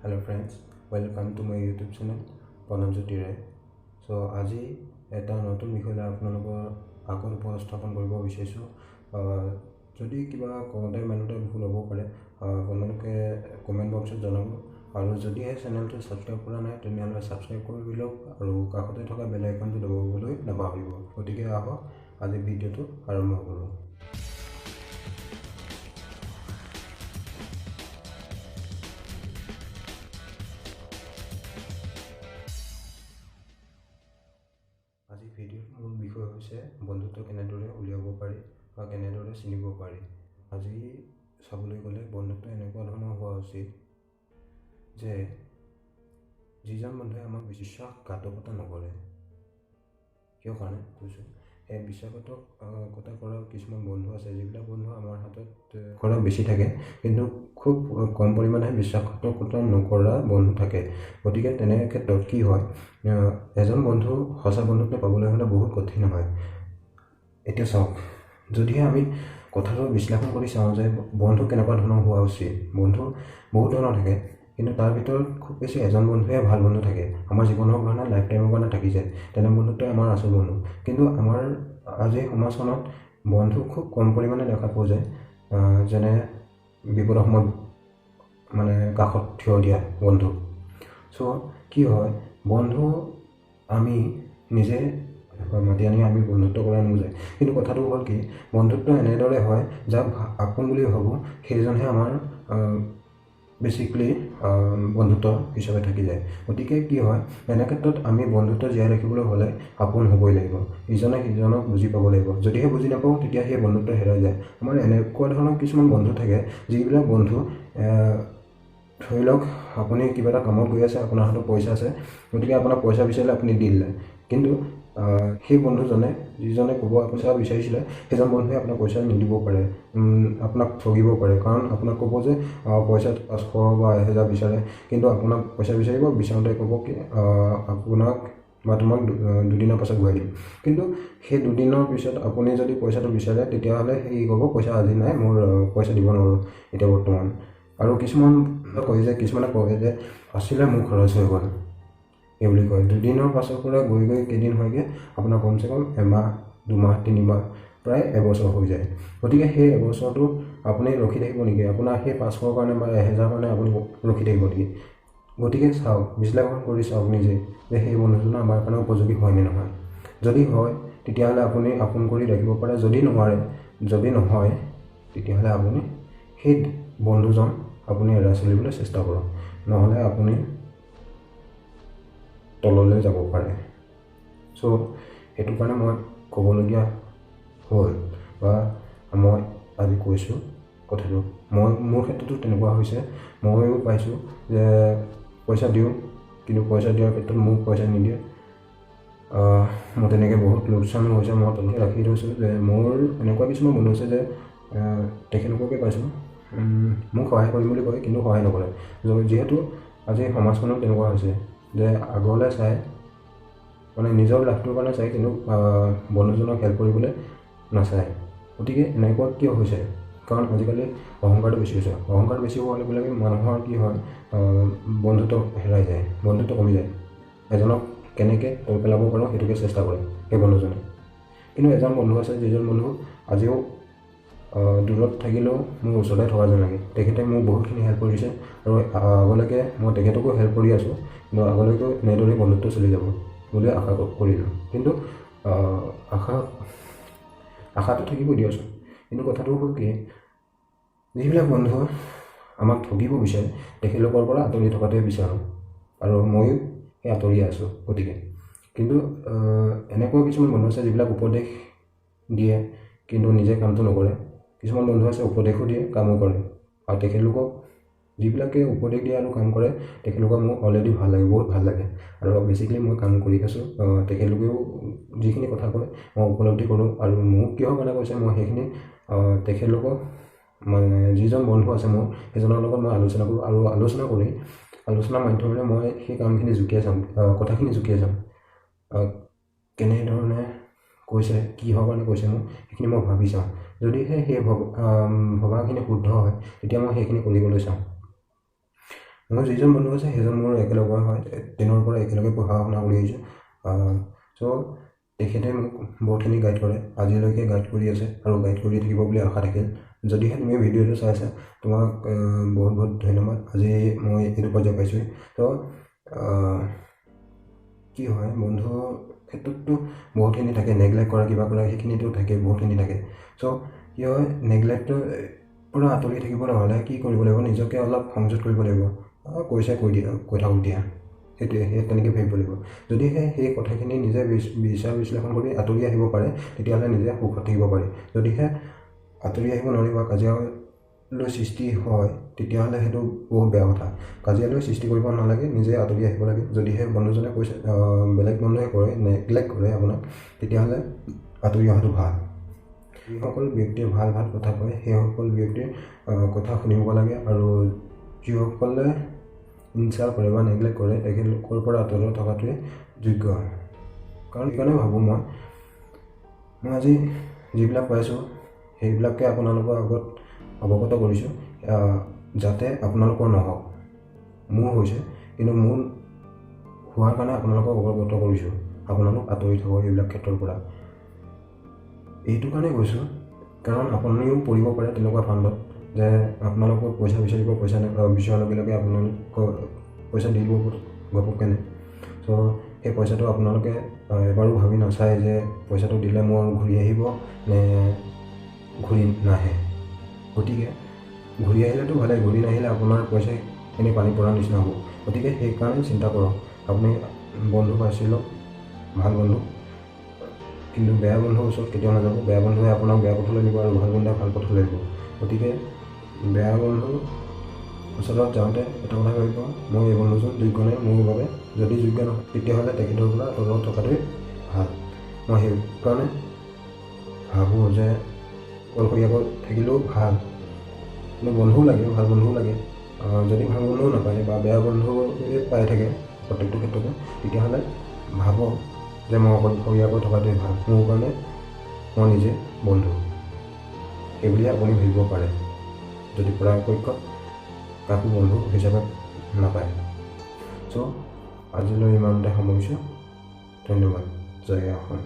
Hello friends, welcome to my YouTube channel Pranabjyoti Roy. So আজি এটা নতুন বিষয় লৈ আপোনালোকৰ আগত উপস্থাপন কৰিব বিচাৰিছোঁ। যদি কিবা কওঁতে মেলোঁতে ভুল হ'ব পাৰে, আপোনালোকে কমেণ্ট বক্সত জনাব। আৰু যদিহে চেনেলটো ছাবস্ক্ৰাইব কৰা নাই, তেনেহ'লে ছাবস্ক্ৰাইব কৰি লওক আৰু কাষতে থকা বেল আইকনটো দবাবলৈ নাপাহৰিব। গতিকে আহক, আজি ভিডিঅ'টো আৰম্ভ কৰোঁ। আজি ভিডিঅ'ৰ মূল বিষয় হৈছে বন্ধুত্ব কেনেদৰে উলিয়াব পাৰি বা কেনেদৰে চিনিব পাৰি। আজি চাবলৈ গ'লে বন্ধুত্ব এনেকুৱা ধৰণৰ হোৱা উচিত যে যিজন বন্ধুৱে আমাক বিশ্বাসঘাতকতা নকৰে। কিয় কাৰণে কৈছোঁ, এই বিশ্বাসঘাতকতা কৰা কিছুমান বন্ধু আছে, যিবিলাক বন্ধু আমাৰ হাতত কৰা বেছি থাকে, কিন্তু খুব কম পৰিমাণেহে বিশ্বাসঘাতকতা নকৰা বন্ধু থাকে। গতিকে তেনে ক্ষেত্ৰত কি হয়, এজন বন্ধু সঁচা বন্ধুত্ব পাবলৈ হ'লে বহুত কঠিন হয়। এতিয়া চাওক, যদিহে আমি কথাটো বিশ্লেষণ কৰি চাওঁ যে বন্ধু কেনেকুৱা ধৰণৰ হোৱা উচিত, বন্ধু বহুত ধৰণৰ থাকে, কিন্তু তাৰ ভিতৰত খুব বেছি এজন বন্ধুৱে ভাল বন্ধু থাকে, আমাৰ জীৱনৰ কাৰণে লাইফ টাইমৰ কাৰণে থাকি যায়। তেনে বন্ধুত্বই আমাৰ আচল বন্ধু। কিন্তু আমাৰ আজি সমাজখনত বন্ধু খুব কম পৰিমাণে দেখা পোৱা যায়, যেনে বিপদৰ সময়ত মানে কাষত থিয় দিয়া বন্ধু। চ' কি হয়, বন্ধু আমি নিজে মাতি আনি আমি বন্ধুত্ব কৰা নুবুজায়। কিন্তু কথাটো হ'ল কি, বন্ধুত্ব এনেদৰে হয়, যাক আপোন বুলি ভাবোঁ সেইজনহে আমাৰ বেচিকেলি বন্ধুত্ব হিচাপে থাকি যায়। গতিকে কি হয়, এনে ক্ষেত্ৰত আমি বন্ধুত্ব জীয়াই ৰাখিবলৈ হ'লে আপোন হ'বই লাগিব, ইজনে সিজনক বুজি পাব লাগিব। যদিহে বুজি নাপাওঁ, তেতিয়া সেই বন্ধুত্ব হেৰাই যায়। আমাৰ এনেকুৱা ধৰণৰ কিছুমান বন্ধু থাকে, যিবিলাক বন্ধু ধৰি লওক আপুনি কিবা এটা কামত গৈ আছে, আপোনাৰ হাতত পইচা আছে, গতিকে আপোনাক পইচা বিচাৰিলে আপুনি দি দিলে, কিন্তু সেই বন্ধুজনে যিজনে ক'ব পইচা বিচাৰিছিলে, সেইজন বন্ধুৱে আপোনাক পইচা নিদিব পাৰে, আপোনাক ঠগিব পাৰে। কাৰণ আপোনাক ক'ব যে পইচা 500 বা 1000 বিচাৰে, কিন্তু আপোনাক পইচা বিচাৰিব, বিচাৰোঁতে ক'ব কি আপোনাক বা তোমাক দুদিনৰ পাছত ঘূৰাই দিম। কিন্তু সেই দুদিনৰ পিছত আপুনি যদি পইচাটো বিচাৰে, তেতিয়াহ'লে সি ক'ব পইচা আজি নাই, মোৰ পইচা দিব নোৱাৰোঁ এতিয়া বৰ্তমান। আৰু কিছুমান কয় যে, কিছুমানে কয় যে আছিলে মোৰ খৰচ হৈ গ'ল এই বুলি কয়। দুদিনৰ পাছৰ পৰা গৈ গৈ কেইদিন হয়গৈ, আপোনাৰ কমচে কম এমাহ, দুমাহ, তিনিমাহ, প্ৰায় এবছৰ হৈ যায়। গতিকে সেই এবছৰটো আপুনি ৰখি থাকিব নেকি? আপোনাৰ সেই 500ৰ কাৰণে বা 1000ৰ কাৰণে আপুনি ৰখি থাকিব নেকি? গতিকে চাওক, বিশ্লেষণ কৰি চাওক নিজে যে সেই বন্ধুজন আমাৰ কাৰণে উপযোগী হয় নে নহয়। যদি হয়, তেতিয়াহ'লে আপুনি আপোন কৰি ৰাখিব পাৰে। যদি নোৱাৰে, যদি নহয়, তেতিয়াহ'লে আপুনি সেই বন্ধুজন আপুনি এৰাই চলিবলৈ চেষ্টা কৰক, নহ'লে আপুনি তললৈ যাব পাৰে। চ' সেইটো কাৰণে মই ক'বলগীয়া হ'ল বা মই আজি কৈছোঁ কথাটো। মোৰ ক্ষেত্ৰতো তেনেকুৱা হৈছে, ময়ো পাইছোঁ যে পইচা দিওঁ, কিন্তু পইচা দিয়াৰ ক্ষেত্ৰত মোক পইচা নিদিয়ে। মোৰ তেনেকৈ বহুত লোকচানো হৈছে। মই তেনেকৈ ৰাখি থৈছোঁ যে মোৰ এনেকুৱা কিছুমান বন্ধু আছে যে তেখেতলোককে পাইছোঁ, মোক সহায় কৰিম বুলি কয়, কিন্তু সহায় নকৰে। যিহেতু আজি সমাজখনত তেনেকুৱা হৈছে যে আগলৈ চাই, মানে নিজৰ লাভটোৰ কাৰণে চাই, কিন্তু বন্ধুজনক হেল্প কৰিবলৈ নাচায়। গতিকে এনেকুৱা কিয় হৈছে? কাৰণ আজিকালি অহংকাৰটো বেছি হৈছে। অহংকাৰ বেছি হোৱাৰ লগে লগে মানুহৰ কি হয়, বন্ধুত্ব হেৰাই যায়, বন্ধুত্ব কমি যায়। এজনক কেনেকৈ তল পেলাব পাৰোঁ সেইটোকে চেষ্টা কৰে সেই বন্ধুজনে। কিন্তু এজন বন্ধু আছে, যিজন বন্ধু আজিও দূৰত থাকিলেও মোৰ ওচৰতে থকা যেন লাগে। তেখেতে মোক বহুতখিনি হেল্প কৰিছে আৰু আগলৈকে মই তেখেতকো হেল্প কৰি আছোঁ, কিন্তু আগলৈকেও এনেদৰেই বন্ধুত্ব চলি যাব বুলি আশা কৰিলোঁ। কিন্তু আশাটো থাকিবই দিয়াচোন। কিন্তু কথাটো হ'ল কি, যিবিলাক বন্ধু আমাক ঠগিব বিচাৰে, তেখেতলোকৰ পৰা আঁতৰি থকাটোৱে বিচাৰোঁ আৰু ময়ো সেই আঁতৰি আছোঁ। গতিকে কিন্তু এনেকুৱা কিছুমান বন্ধু আছে যিবিলাক উপদেশ দিয়ে কিন্তু নিজে কামটো নকৰে। কিছুমান বন্ধু আছে উপদেশো দিয়ে, কামো কৰে। আৰু তেখেতলোকক যিবিলাকে উপদেশ দিয়ে আৰু কাম কৰে, তেখেতলোকক মোৰ অলৰেডি ভাল লাগে, বহুত ভাল লাগে। আৰু বেচিকেলি মই কাম কৰি আছোঁ, তেখেতলোকেও যিখিনি কথা কয় মই উপলব্ধি কৰোঁ আৰু মোক কিহৰ কাৰণে কৈছে মই সেইখিনি তেখেতলোকক মানে যিজন বন্ধু আছে মোৰ, সেইজনৰ লগত মই আলোচনা কৰোঁ আৰু আলোচনা কৰি আলোচনাৰ মাধ্যমেৰে মই সেই কামখিনি জুকিয়াই চাম, কথাখিনি জুকিয়াই চাম, কেনেধৰণে কৈছে, কিহৰ কাৰণে কৈছে মোক সেইখিনি মই ভাবি চাওঁ। যদিহে সেই ভবাখিনি শুদ্ধ হয়, তেতিয়া মই সেইখিনি কৰিবলৈ চাওঁ। মোৰ যিজন বন্ধু আছে সেইজন মোৰ একেলগৰ হয়, টেনৰ পৰা একেলগে পঢ়া শুনা কৰি আহিছোঁ। চ' তেখেতে মোক বহুতখিনি গাইড কৰে, আজিলৈকে গাইড কৰি আছে আৰু গাইড কৰি থাকিব বুলি আশা থাকিল। যদিহে তুমি ভিডিঅ'টো চাই আছা, তোমাক বহুত বহুত ধন্যবাদ। আজি মই এইটো পৰ্যায় পাইছোঁহি। ত' কি হয়, বন্ধুৰ ক্ষেত্ৰততো বহুতখিনি থাকে, নেগলেক্ট কৰা কিবা কৰা সেইখিনিতো থাকে, বহুতখিনি থাকে। চ' কি হয়, নেগলেক্টৰ পৰা আঁতৰি থাকিবলৈ হ'লে কি কৰিব লাগিব, নিজকে অলপ সংযত কৰিব লাগিব। কৈছে কৈ দিয়া, কৈ থাকক দিয়া, সেইটোৱে, সেই তেনেকৈ ভাবিব লাগিব। যদিহে সেই কথাখিনি নিজে বিচাৰ বিশ্লেষণ কৰি আঁতৰি আহিব পাৰে, তেতিয়াহ'লে নিজে সুখত থাকিব পাৰে। যদিহে আঁতৰি আহিব নোৱাৰি বা কাজিয়ালৈ সৃষ্টি হয়, তেতিয়াহ'লে সেইটো বহুত বেয়া কথা। কাজিয়ালৈ সৃষ্টি কৰিব নালাগে, নিজে আঁতৰি আহিব লাগে। যদিহে বন্ধুজনে কৈছে, বেলেগ বন্ধুৱে কৰে, নেগলেক্ট কৰে আপোনাক, তেতিয়াহ'লে আঁতৰি অহাটো ভাল। যিসকল ব্যক্তিয়ে ভাল ভাল কথা কয়, সেইসকল ব্যক্তিৰ কথা শুনিব লাগে, আৰু যিসকলে ইনচাল্ট কৰে বা নেগলেক্ট কৰে, তেখেতলোকৰ পৰা আঁতৰত থকাটোৱে যোগ্য। কাৰণ সেইকাৰণে ভাবোঁ মই আজি যিবিলাক পাইছোঁ সেইবিলাকে আপোনালোকৰ আগত অৱগত কৰিছোঁ, যাতে আপোনালোকৰ নহওক। মোৰ হৈছে, কিন্তু মোৰ হোৱাৰ কাৰণে আপোনালোকক অৱগত কৰিছোঁ, আপোনালোক আঁতৰি থাকক এইবিলাক ক্ষেত্ৰৰ পৰা। এইটো কাৰণে কৈছোঁ, কাৰণ আপুনিও পৰিব পাৰে তেনেকুৱা ফাণ্ডত, যে আপোনালোকক পইচা বিচাৰিব, পইচা বিচৰাৰ লগে লগে আপোনালোকক পইচা দি দিব ঘপককেনে। চ' সেই পইচাটো আপোনালোকে এবাৰো ভাবি নাচায় যে পইচাটো দিলে মোৰ ঘূৰি আহিব নে ঘূৰি নাহে। গতিকে ঘূৰি আহিলেতো ভালেই, ঘূৰি নাহিলে আপোনাৰ পইচা এনেই পানী পৰা নিচিনা হ'ব। গতিকে সেইকাৰণে চিন্তা কৰক, আপুনি বন্ধু বাছি লওক, ভাল বন্ধু। কিন্তু বেয়া বন্ধুৰ ওচৰত কেতিয়াও নাযাব। বেয়া বন্ধুৱে আপোনাক বেয়া পথলৈ নিব আৰু ভাল বন্ধুৱে ভাল পথলৈ নিব। গতিকে বেয়া বন্ধুৰ ওচৰত যাওঁতে এটা কথা ভাবিব, মই এই বন্ধুজন যোগ্য নে মোৰ বাবে? যদি যোগ্য নহয়, তেতিয়াহ'লে তেখেতৰ পৰা আঁতৰত থকাটোৱে ভাল। মই সেইকাৰণে ভাবোঁ যে অকলশৰীয়াকৈ থাকিলেও ভাল, কিন্তু বন্ধুও লাগে, ভাল বন্ধুও লাগে। যদি ভাল বন্ধুও নাপায় বা বেয়া বন্ধুৱে পাই থাকে প্ৰত্যেকটো ক্ষেত্ৰতে, তেতিয়াহ'লে ভাবক যে মই অকলশৰীয়াকৈ থকাটোৱে ভাল মোৰ কাৰণে, মই নিজে বন্ধু, সেইবুলিয়ে আপুনি ভাবিব পাৰে, যদি পৰাপক্ষত কাকো বন্ধু হিচাপে নাপায়। চ' আজিলৈ ইমানতে সামৰিছোঁ। ধন্যবাদ। জয় অসম।